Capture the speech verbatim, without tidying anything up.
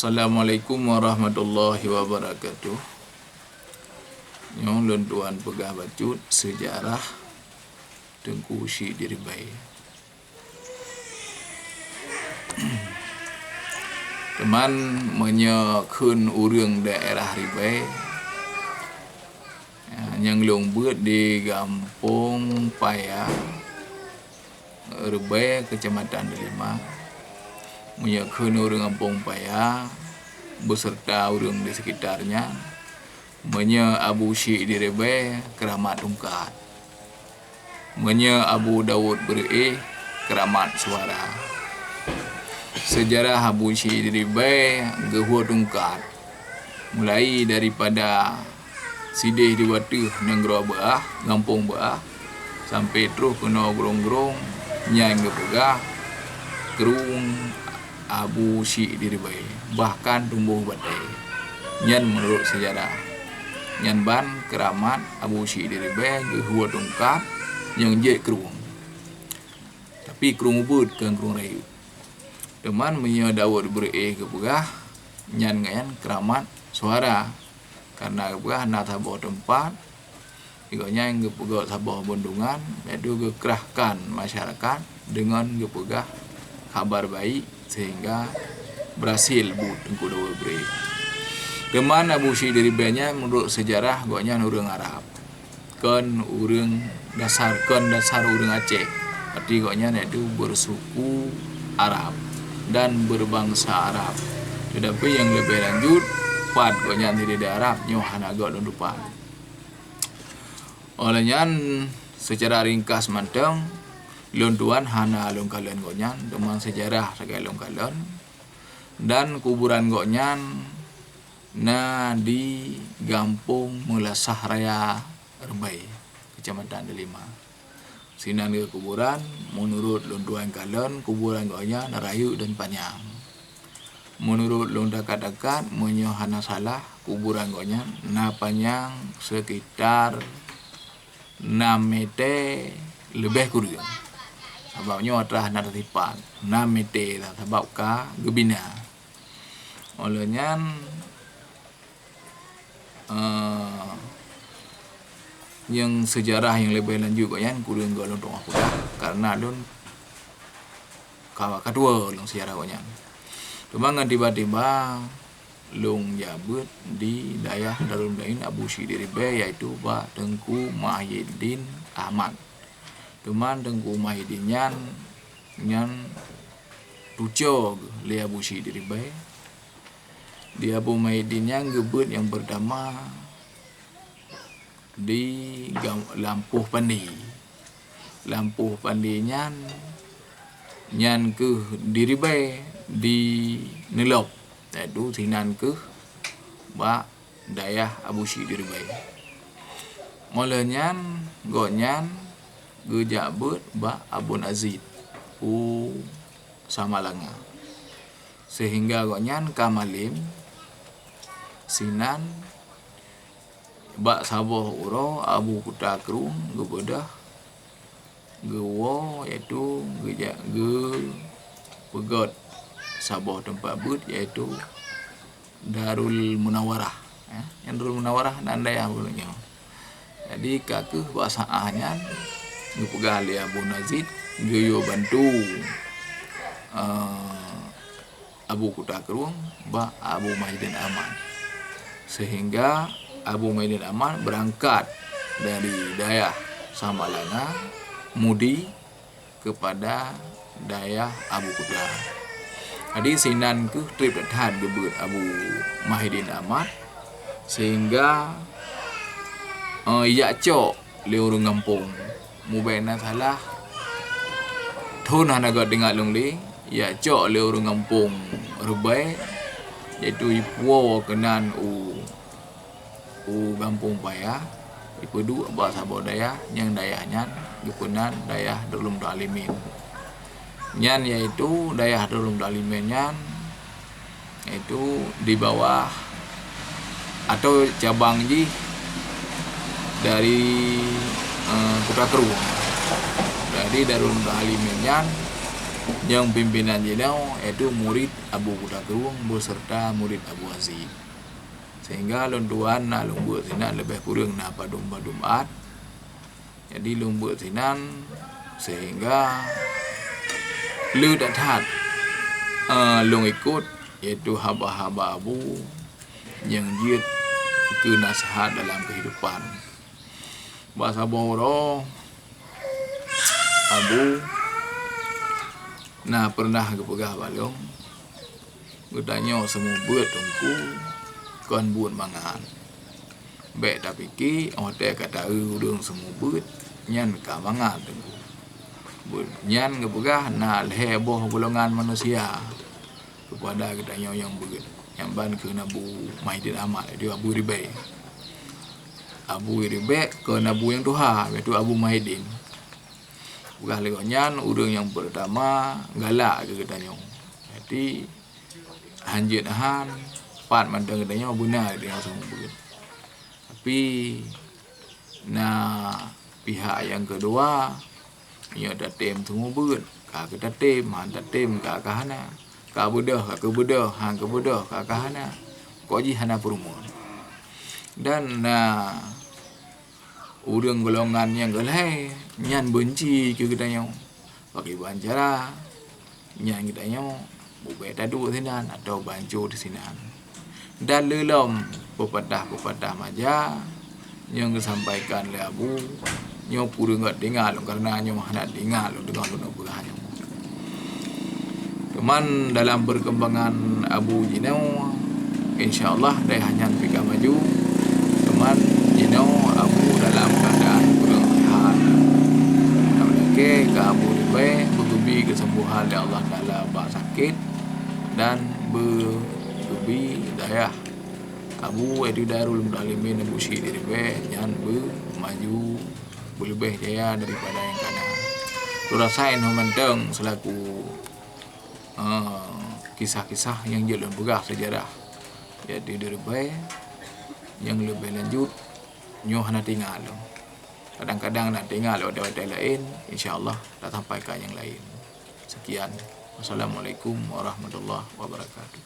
Assalamualaikum warahmatullahi wabarakatuh. Nyoe lôn tuan peugah bacut seujarah Teungku Syik di Ribée. Teuma meunyoe kheun ureuëng daerah Ribée, nyang lôn beuet di Gampông Paya, Ribée, Keucamatan Delima. Meunyoe kheun ureuëng Gampông Paya beserta ureuëng di sekitar nyan, meunyoe Abu Syik di Ribée, keuramat tungkat. Meunyoe Abu Daud Beureueh, keuramat suara. Seujarah Abu Syik di Ribée geuhue tungkat, mulai daripada sideh di ateueh nanggroe Beuah, Gampông Beuah, sampai troh keunoe Grong-Grong, nyan geupeugah krueng Abu Syik di Ribée, bahkan tumboh batée. Nyan meunurot seujarah. Nyan ban keuramat Abu Syik di Ribée geuhue tungkat nyang jeuet krueng. Tapi krueng ubit kon krueng rayeuk. Teuma meunyoe Daud Beureueh geupeugah, nyan ngon nyan keuramat suara. Kareuna geupeugah na saboh teumpat, gobnyan geupeugöt saboh bendungan, yaitu geukerahkan masyarakat deungon geupeugah haba baik, sehingga beurhasil buet Teungku Daud Beureueh. Teuma Abu Syik di Ribée nyan, meunurot seujarah, gobnyan ureuëng Arab. Kon ureuëng dasar, kon dasar ureuëng Aceh. Arti gobnyan yaitu bersuku Arab dan berbangsa Arab. Tetapi nyang leubeh lanjut, pat gobnyan sideh di Arab, nyoe hana göt lôn teupat. Óh lheueh nyan, seucara ringkas mantong, lôn tuan hana lôn kalon gobnyan, teuma seujarah sagai lôn kalon. Dan kuburan gobnyan na di Gampông Meulasah Raya, Ribée, Keucamatan Delima. Sinan geukuburan, meunurot lôn tuan kalon, kuburan gobnyan rayeuk dan panyang. Meunurot lôn takat-takat, meunyoe hana salah, kuburan gobnyan na panyang sekitar nam meter leubeh kureueng. Sabab nyoe atra hana teusipat, nam meter lah, sabab ka geubina. Óh lheueh nyan, eh, nyang seujarah nyang leubeh lanjut gobnyan kureueng göt lôn teungoh peugah, kareuna lôn ka, ka tuwoe lôn seujarah gobnyan. Teuma ngon tiba-tiba lôn jak beuet di dayah Darul Mutadin Abu Syik di Ribée, yaitu bak Teungku Mahiddin Ahmad. Teuma Teungku Mahiddin nyan, nyan tuco geuh lé Abu Syik di Ribée. Di Abu Mahiddin nyan geubeuet nyang peurtama di Gam-, Lampôh Pande. Lampôh Pande nyan, nyan keuh di Ribée, di Neulôb, yaitu sinan keuh bak dayah Abu Syik di Ribée. Óh lheueh nyan, gobnyan geujak beuet bak Abon Aziz u Samalanga, seuhingga gobnyan ka malem. Sinan bak saboh uroe Abu Kuta Krueng geubeudôh geuwoe, yaitu geujak geupeugöt saboh teumpat beuet, yaitu Darul Munawarah. Eh, nyang Darul Munawarah nan dayah bunoe nyoe. Jadi, ka keuh bak saát nyan geupeugah lé Abu Nazid geuyue bantu, eh, Abu Kuta Krueng bak Abu Mahiddin Ahmad, seuhingga Abu Mahiddin Ahmad beurangkat dari dayah Samalanga, Mudi, keupada dayah Abu Kuta. Jadi, sinan keuh treb that geubeuet Abu Mahiddin Ahmad, seuhingga, eh, jak cok lé ureuëng gampông. Mubena salah, thon hana göt teuingat lôn lé, jak cok lé ureuëng gampông Ribée, yaitu jipuwoe keunan u, u Gampông Paya, jipeuduek bak saboh dayah, nyang dayah nyan geupeunan dayah Darul Muta'allimin. Nyan yaitu dayah Darul Muta'allimin nyan, yaitu di bawah atau cabang jih dari, eh, Kuta Krueng. Jadi, Darul Muta'allimin nyan Nyang pimpinan jinoe yaitu murit Abu Kuta Krueng beserta murit Abu Aziz. Sehingga lôn tuan na lôn beuet sinan leubeh kureueng na padum-padum at. Jadi lôn beuet sinan sehingga le that-that, eh, lôn ikot, yaitu haba-haba Abu nyang jeuet keu nasihat dalam keuhidupan. Bak saboh uroe Abu na peureunah geupeugah bak lôn, "Geutanyoe seumeubeuet Teungku kon buet mangat. Bék tapike óh watée ka taeu ureuëng seumeubeuet nyan ka mangat Teungku." Buet nyan geupeugah na lhée boh golongan manusia keupada geutanyoe nyang beuet. Nyang ban kheun Abu Muhyiddin Ahmad, yaitu Abu Ribée. Abu Ribée kon Abu nyang tuha, yaitu Abu Muhyiddin. Peugah lé gobnyan, ureuëng nyang peurtama galak keu geutanyoe. Jadi, hanjeuet han, pat mantong geutanyoe beuna geutanyoe seumeubeuet. Tapi, na pihak nyang keudua, meunyoe tatem seumeubeuet, ka keu tatem, han tatem, ka keu hana. Ka beudôh, ka keu beudôh, han keu beudôh, ka keu hana. Kok jih hana peurumoh. Dan na ureuëng golongan nyang keulhée nyan beunci keu geutanyoe. Pakriban cara nyan geutanyoe bubé taduek sinan atawa banco di sinan. Dan lé lom peupatah-peupatah maja nyang geusampaikan lé Abu nyoe kureueng gét tinggai lôn, kareuna nyoe hana tinggai lôn teungoh lôn peugah nyoe. Teuma dalam peurkembangan Abu jinoe, insya Allah dayah nyan pih ka maju. Teuma jinoe Abu dalam keuadaan kureueng sihat. Nyang lakée ka Abu Ribée beugeubi keusembuhan lé Allah Taala bak sakét dan beugeubi dayah Abu, yaitu Darul Muta'allimin Abu Syik di Ribée nyan beumaju beuleubeh jaya daripada nyang ka na. Lôn rasa nyoe mantong seulaku, eh, kisah-kisah nyang jeuet lôn peugah seujarah, yaitu di Ribée nyang leubeh lanjut nyoe hana tinggai lom. Kadang-kadang na tinggai lom watée-watée laén, insya Allah tasampaikan nyang laén. Sekian. Wassalamualaikum warahmatullahi wabarakatuh.